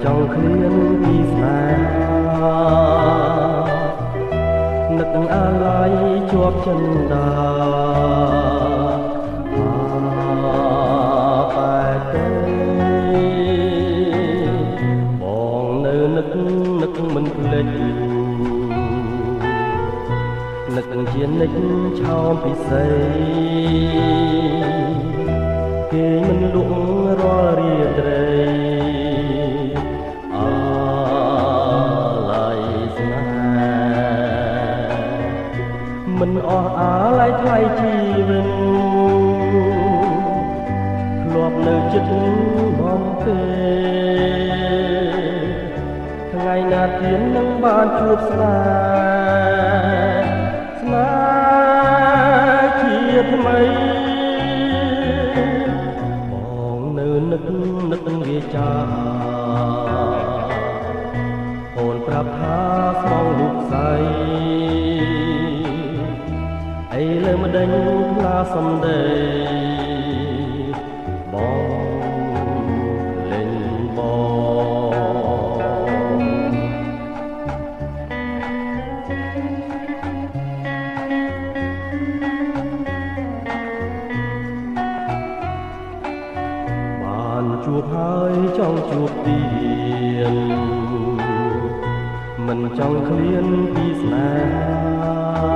ចង់ឃ្លានពីស្នេហានឹកអាល័យជាប់ចិន្តាបែកេបងនៅនឹកនឹកមិនភ្លេចនឹកជានិចឆោមពិសីគេមិនលក់រាល់រាត្រីអាល័យស្នេហ៍មិនអស់អាល័យថ្លៃជីវិតធ្លាប់នៅចិត្តបំពេថ្ងៃណាទៀននឹងបានជួបស្នេហ៍ស្នេហ៍ជាថ្មីបងនៅនឹកនឹកវាចាអូនប្រាប់ថាស្មងលូកសៃអីលើម្ដេញខ្លាសំដីបងលេងបងបានជួបហើយចង់ជួបទៀតមិនចង់ឃ្លានពីស្នេហា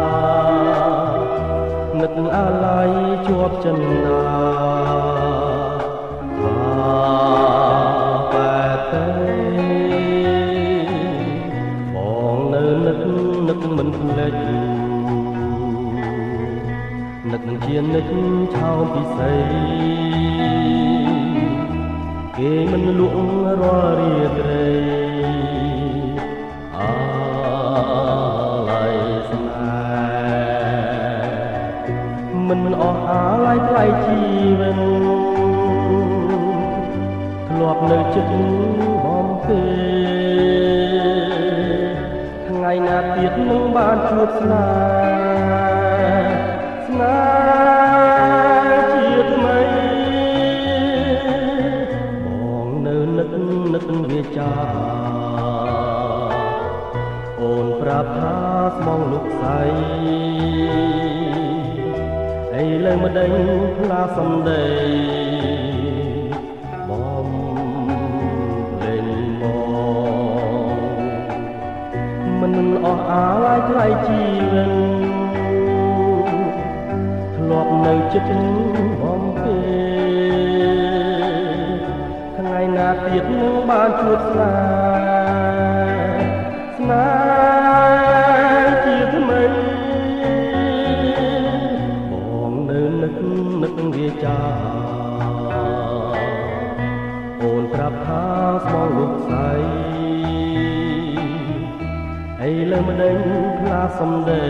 នឹកអាល័យជាប់ចិន្តាបែកេបងនៅនឹកនឹកមិនភ្លេចនឹកជានិចឆោមពិសីគេមិនលក់រាល់រាត្រីអាល័យស្នេហ៍មិនអស់អាល័យថ្លៃជីវិតធ្លាប់នៅចិត្តបំពេថ្ងៃណាទៀតនឹងបានជួបស្នេហ៍ស្នេហ៍ជាថ្មីបងនៅនឹកនឹកវាចាអូនប្រាប់ថាស្មងលុកសៃឥឡូវម្ដេញផ្លាសំដីបំលេងមកមិនអស់អាល័យថ្លៃជីវិតធ្លាប់នៅចិត្តបំពេថ្ងៃណាទៀតនឹងបានជួបស្នេហ៍ស្នេហ៍ជាថ្មីបងនៅនឹកនឹកវាចាអូនប្រាប់ថាស្មងលុកសៃឥឡូវម្ដេញផ្លាសំដី